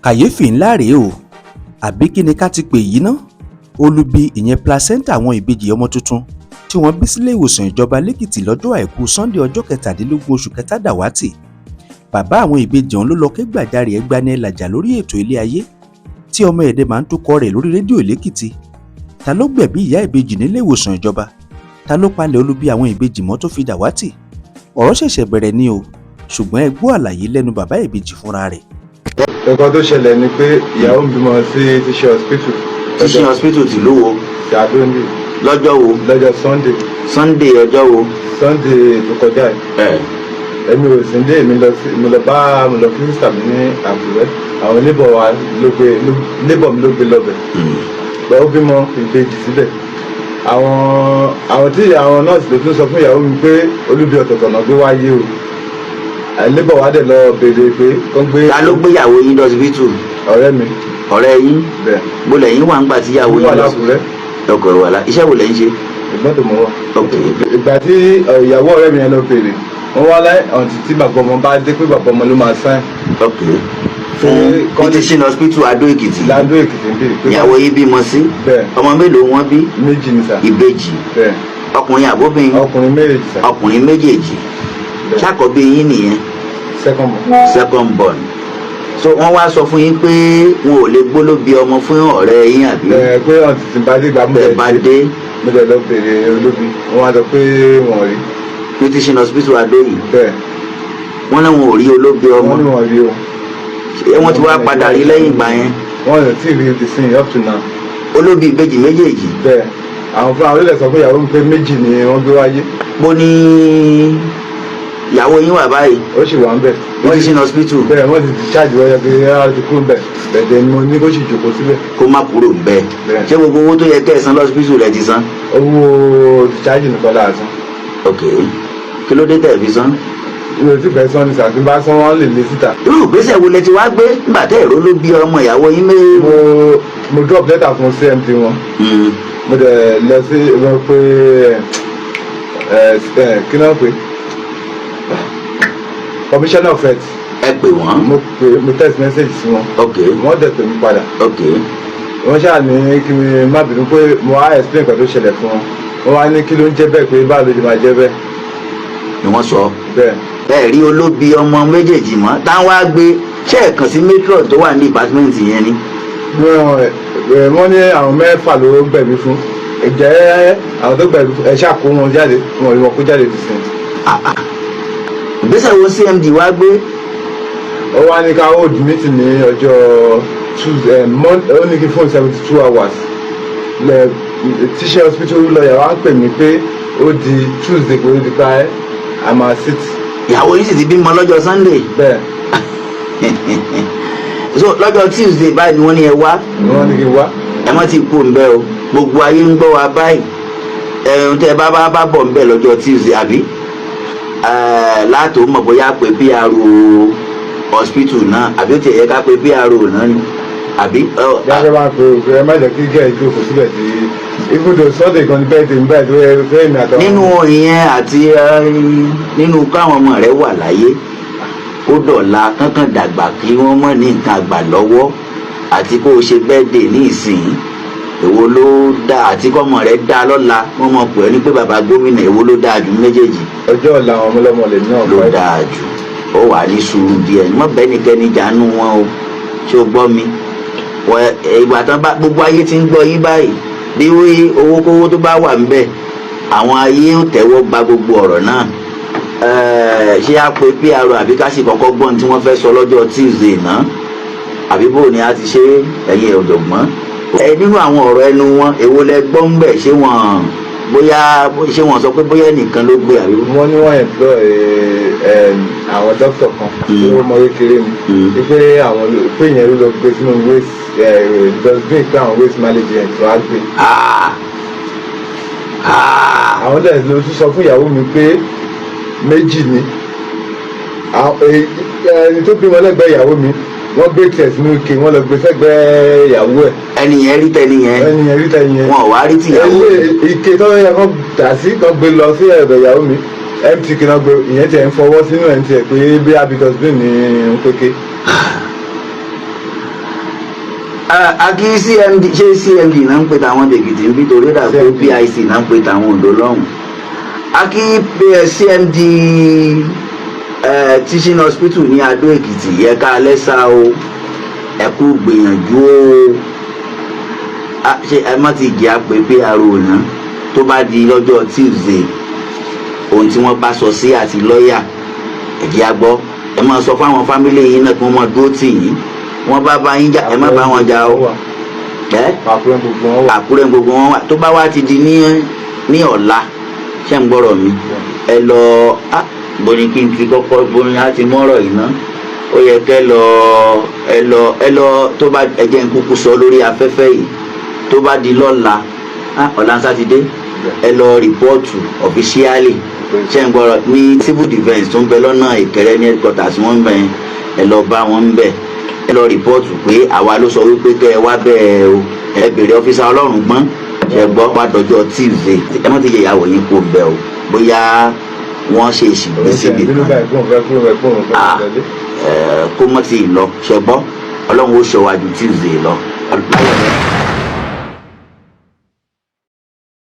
Kàyééfì ńlá rèé o, àbí kín ni ká ti pè yìí ná? Olubi, ìyẹn placenta àwọn ìbejì ọmọ tuntun tí wọ́n bí sílé ìwòsàn ìjọba lẹ́kìtì lọ́jọ́ Àìkú Sannde, ọjọ́ 17 oṣù kẹta, dàwátì. Bàbá àwọn ìbejì ọ̀hún ló lọ ké gbàjarè ẹgbani ẹlàjà lórí ètò Ilé Ayé tí ọmọ ẹ̀dẹ̀ máa ń tukọ̀ rẹ̀ lórí rédíò lẹ́kìtì. Ta ló gbẹ̀bí ìyá ìbejì nílé ìwòsàn ìjọba? Ta ló palẹ̀ olubi àwọn ìbejì mọ́ tó fi dàwátì? Ọ̀rọ̀ ṣẹ̀ṣẹ̀ bẹ̀rẹ̀ ni o, ṣùgbọ́n ẹ gbọ́ àlàyé lẹ́nu bàbá ìbejì fúnra rẹ̀. Nǹkan tó ṣẹlẹ̀ ni pé ìyàwó mi bímọ sí teaching hospital. Teaching hospital tìlú wo? Ti Adó-Ndè. Lọ́jọ́ wo? Lọ́jọ́ Sunday. Sunday ọjọ́ wo? Sunday tó kọjá yìí. Èmi ò sí ndé, èmi lọ sí, mo lọ bá, mo lọ kí sister mi ní Àkúrẹ́. Àwọn neighbor wa ló gbé, neighbor mi ló gbé lọ́bẹ̀ gbà. Ó bímọ ìbejì síbẹ̀. Àwọn tí àwọn nọ́ọ̀sì ló tún sọ fún ìyàwó mi pé olubi ọ̀tọ̀ọ̀tọ̀ náà gbé wáyé o. Neighbor wa dẹ̀ lọ béèrè pé kó gbé. Ta ló gbéyàwó yín lọ́sibítù? Ọ̀rẹ́ mi. Ọ̀rẹ́ yín? Bẹ́ẹ̀. Bó lẹ́yìn wà ń gbà tíyàwó wà yín lọ sí? Lákùrẹ́. Ọkọ̀ wà lá. Iṣẹ́ wo lẹ́ ń ṣe? Ìgbọ́n tó mọ̀ wá. Ìgbà tí ìyàwó ọ̀rẹ́ mi yẹn lọ béèrè, wọ́n wá láì ọ̀ǹtí tí bàbá ọmọ bá dé pé bàbá ọmọ ló máa sign. Ok, fún teaching hospital Adó Èkìtì? Ládó Èkìtì ń béèrè pé. Ìyàwó yín bímọ sí? Bẹ́ẹ̀. Ọmọ mélòó wọ́n bí? Méjì ni sà. Ìbejì? Bẹ́ẹ̀. Ọkùnrin àbóbìnrin? Ọkùnrin méjèèjì sà. Ọkùnrin méjèèjì? Bẹ́ẹ̀. Ṣàkọ́bí yín nìyẹn? Second born. Second born. So wọ́n wá sọ fún yín pé wọn ò lè gbólóbi ọmọ fún ọ̀rẹ́ yín, àbí? Ẹ pé ọ̀ǹtí tí bá dé, gbà mọ́. Ẹ bá dé. Mo dẹ̀ lọ béèrè olóbi, wọ́n wá sọ pé wọ́n rí. Ní teaching hospital Adó yìí? Bẹ́ẹ̀. Wọ́n láwọn ò rí olóbi ọmọ? Wọ́n ní wọ́n rí o. Ṣé wọ́n ti wá padà rí lẹ́yìn ìgbà yẹn? Wọ́n ò tí ì rí the same up to now. Olóbi ìbejì méjèèjì? Bẹ́ẹ̀, àwọn fúnra wọn lè sọ pé ìyàwó mi pé méjì ni wọ́n gbé wáyé. Bó ní ìyàwó yín wà báyìí? Ó sì wà ń bẹ̀. Ní teaching hospital? Bẹ́ẹ̀, wọ́n ti discharge wọ́n yẹ pé ara ti kúrò ń bẹ̀ bẹ̀dẹ̀ ni mo ní kó sì jòkó síbẹ̀. Kó má kúrò ń bẹ̀? Bẹ́ẹ̀. Ṣé gbogbo owó tó yẹ kẹ́ ẹ san lọ́sibítù rẹ ti san? Owó discharge nìkan la san. Ok, kí ló dé tẹ̀ fi san? Mi ò tí fẹ́ san ní sàtí bá san, wọ́n lè lé síta. Irú ìgbésẹ̀ wo lẹ ti wá gbé nígbà tẹ́ ẹ̀rọ ló bí ọmọ ìyàwó yín mé? Mo drop letter fún CMD wọn. Mo dẹ̀ lọ sí, mo pé ẹ ẹ kí náà pé commissioner of health. Ẹ pè wọ́n? Mo pè, mo text message sí wọn. Wọ́n dẹ̀ pè mí padà. Wọ́n ṣáà ní kí mi má bínú pé mo wá explain nǹkan tó ṣẹlẹ̀ fún wọn. Wọ́n wá ní kí ló ń jẹ́ bẹ́ẹ̀, pé báwo ló ṣe máa jẹ́ bẹ́ẹ̀. Ni wọ́n sọ? Bẹ́ẹ̀. Ẹ rí olóbi ọmọ méjèèjì mọ́ táwọn á gbé, ṣé ẹ kàn sí matron tó wà ní department yẹn ni? Wọ́n ní àwọn mẹ́fà ló gbẹ̀bí fún. Ǹjẹ́ àwọn tó gbẹ̀bí fún ẹ ṣáà kó wọn jáde? Wọn ò rí wọn kó jáde ti sìn. Ah, ah. Ìgbésẹ̀ wo CMD wá gbé? Ó wá ní ká hold meeting ní ọjọ́ Tuesday, ó ní kí fún 72 hours. Lẹ teaching hospital lawyer wá pè mí pé ó di Tuesday, kò di pa ẹ́ a máa sit. Ìyàwó yìí sì ti bímọ lọ́jọ́ Sunday? Bẹ́ẹ̀. So lọ́jọ́ Tuesday báyìí ni wọ́n ní ẹ wá? Ni wọ́n ní kí n wá. Ẹ má ti kú ńbẹ̀ o, gbogbo ayé ń gbọ́ wa báyìí. Ẹ̀hún tẹ́ bá bá bá bọ̀ ńbẹ̀ lọ́jọ́ Tuesday, àbí látò mọ̀ bóyá pé PRO hospital náà, àbí ó ti yẹ ká pé PRO náà ni, àbí? Bí a bá pe òfin, ẹ má jẹ́ kí gẹ̀ẹ́ jókòó síbẹ̀ tí even though Sunday kan ní bẹ́ẹ̀ tèmi báyìí tó yẹ fẹ́ mi àtàwọn. Nínú ìyẹn àti nínú káwọn ọmọ rẹ wà láyé kó dọ̀la kankan dàgbà kí wọ́n mọ̀ ní nǹkan àgbà lọ́wọ́, àti kó o ṣe birthday ní ìsìn, èwo ló dáa? Àti kọ́mọ rẹ dá lọ́la, wọ́n mọ̀ pé ní pé bàbá gómìnà, èwo ló dáa jù méjèèjì? Ọjọ́ ọ̀la àwọn ọmọlọ́mọ lèmi náà ló fẹ́. Dáa jù. Ó wà ní sùúrù díẹ̀, mọ́ bẹ́ẹ̀ nìkẹ́ni jánu wọn o. Ṣé o gbọ́ mi? Ìgbà tán bá gbogbo ayé ti ń gbọ́ yín báyìí, bí owó kówó tó bá wà ńbẹ̀, àwọn ayé ó tẹ́wọ́ gba gbogbo ọ̀rọ̀ náà. Ṣé a pe PRO, àbí ká sì kọ́kọ́ gbọ́n tí wọ́n fẹ́ sọ lọ́jọ́ Tuesday náà, àbí bó ni a ti ṣe, ẹ̀yin ọ̀jọ̀gbọ́n? Ẹ nínú àwọn ọ̀rọ̀ ẹnu wọn, èwo lẹ gbọ́ ń bẹ̀? Ṣé wọ́n bóyá, ṣé wọ́n sọ pé bóyá ẹnìkan ló gbé, àbí? Wọ́n ní wọ́n employ àwọn dókítà kan tó mọ kékeré ni pé àwọn pé ìyẹn ló lọ gbé sínú waste dustbin, pé àwọn waste management wá gbé. Ah! Ah! Àwọn dẹ̀ ló tún sọ fún ìyàwó mi pé méjì ni. Ẹni tó bímọ lẹ́gbẹ̀ẹ́ ìyàwó mi, wọ́n gbé tiẹ̀ sínú ike, wọ́n lọ gbé sẹ́gbẹ̀ẹ́ ìyàwó ẹ̀. Ẹni yẹn rí tẹni yẹn? Ẹni yẹn rí tẹni yẹn. Wọn ò wá rí tìyàwó? Ilé ike tó yẹ kó dà sí, kó gbé lọ sí ẹ̀dọ̀ ìyàwó mi, mtk náà gbé ìyẹn, tiẹ̀ ń fọwọ́ sínú ẹ̀ ń tiẹ̀ pé bí abi dustbin ní péke. Akí CMD, ṣé CMD náà ń pè táwọn Èkìtì ń bí? Torí dà pé CMD. PIC náà ń pè táwọn Oǹdó lọ́hùn. Akí CMD teaching hospital ní Adó Èkìtì, yẹ ká lẹ́sà o, ẹ kú gbìyànjú o. Ṣé ẹ má ti jẹ́ àpè PRO náà? Tó bá di lọ́jọ́ Tuesday, ohun tí wọ́n bá sọ sí àti lọ́ọ̀yà, ẹ jẹ́ á gbọ́. Ẹ máa sọ fáwọn family yín náà kí wọ́n máa dúró tì yín. Wọ́n bá bá yín jà, ẹ má bá wọn jà o. Ẹ Àkúrẹ́ gbogbo wọn wà. Àkúrẹ́ gbogbo wọn wà. Tó bá wá ti di ní ọ̀la, ṣé ń gbọ́rọ̀ mi? Ẹ lọ á bóni kí n ti kọ́kọ́ bóni á ti mọ́rọ̀ yìí ná. Ó yẹ kẹ́ lọ, ẹ lọ, ẹ lọ. Tó bá ẹ jẹ́ n kúkú sọ lórí afẹ́fẹ́ yìí, tó bá di lọ́la á, ọ̀la sátidé, ẹ lọ report officially, ṣé ń gbọ́rọ̀, ní civil defence tó ń bẹ lọ́nà Ìkẹrẹ́ ní headquarters wọ́n ń bẹ. Ẹ lọ bá wọn ń bẹ̀, ẹ lọ report pé àwa ló sọ wípé kẹ́ ẹ wá bẹ́ẹ̀ o. Ẹ bèrè officer Ọlọ́run gbọ́n. Ṣe gbọ́? Wá dọjọ́ Tuesday, ẹ má ti yẹ ìyàwó yín kó bẹ̀ o, bóyá wọ́n ṣe ìṣìgbè síbi Bínú kan. báyìí kóun fẹ́ kúrò bẹ́ẹ̀, kóun fẹ́ lọlé. Kó mọ́ ti lọ. Ṣe gbọ́? Ọlọ́run ó ṣọ́ wa ju Tuesday lọ. Láyọ̀.